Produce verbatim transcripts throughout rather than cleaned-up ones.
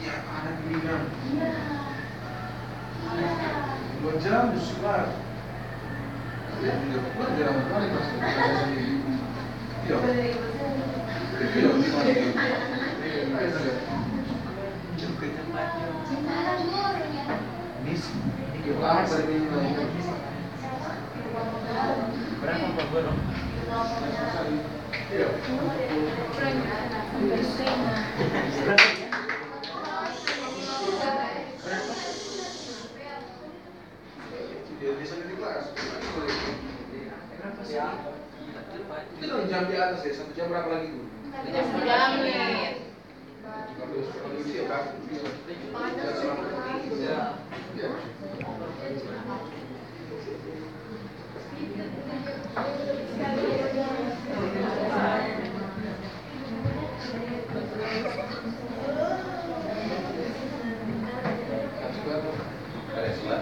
Iya, ada pilihan. Dua jam, sudah. Iya, iya, iya. Miss, ini berapa ini? Berapa, Pak Guru? Kita udah jam di atas ya, satu jam berapa lagi tuh? Satu jam sepuluh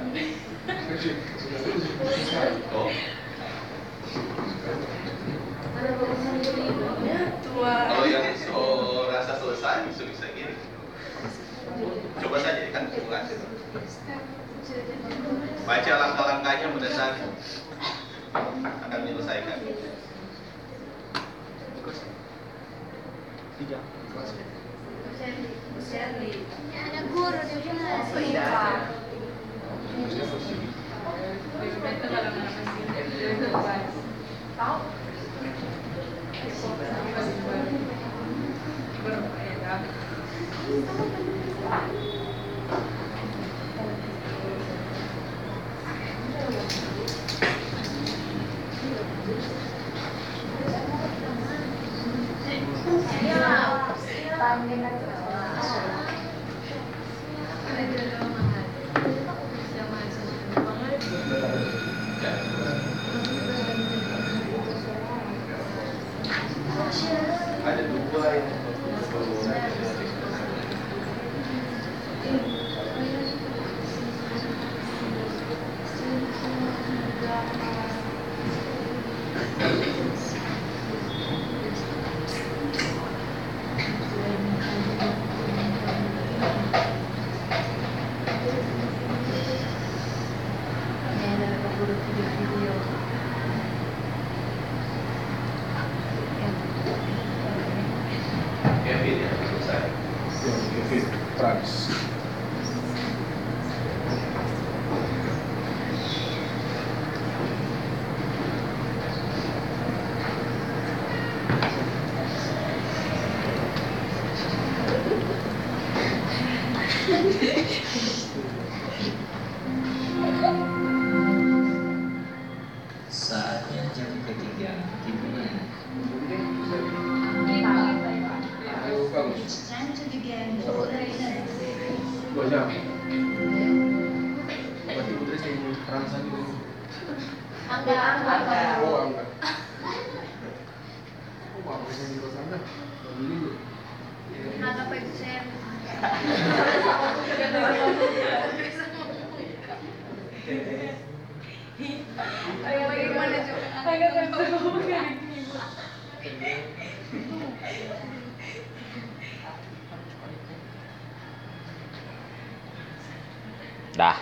menit. Oh. Kalau yang so rasa selesai, so bisa gini. Coba saja, kan bukan. Baca langkah-langkahnya mendesak akan menyelesaikan. Tiga. Ada guru di mana? Kevin ya, selesai. Ya, Kevin, Frans. Saatnya jam ketiga dimulai. It's time to begin the Putri Nagari series. Dua jam. Berarti Putri sing rancang dulu. Angga, Angga. Oh, Angga. Oh, Angga yang di sana. Beli dulu. Angga P C. Ayo, bagaimana coba? Angga P C. Dah.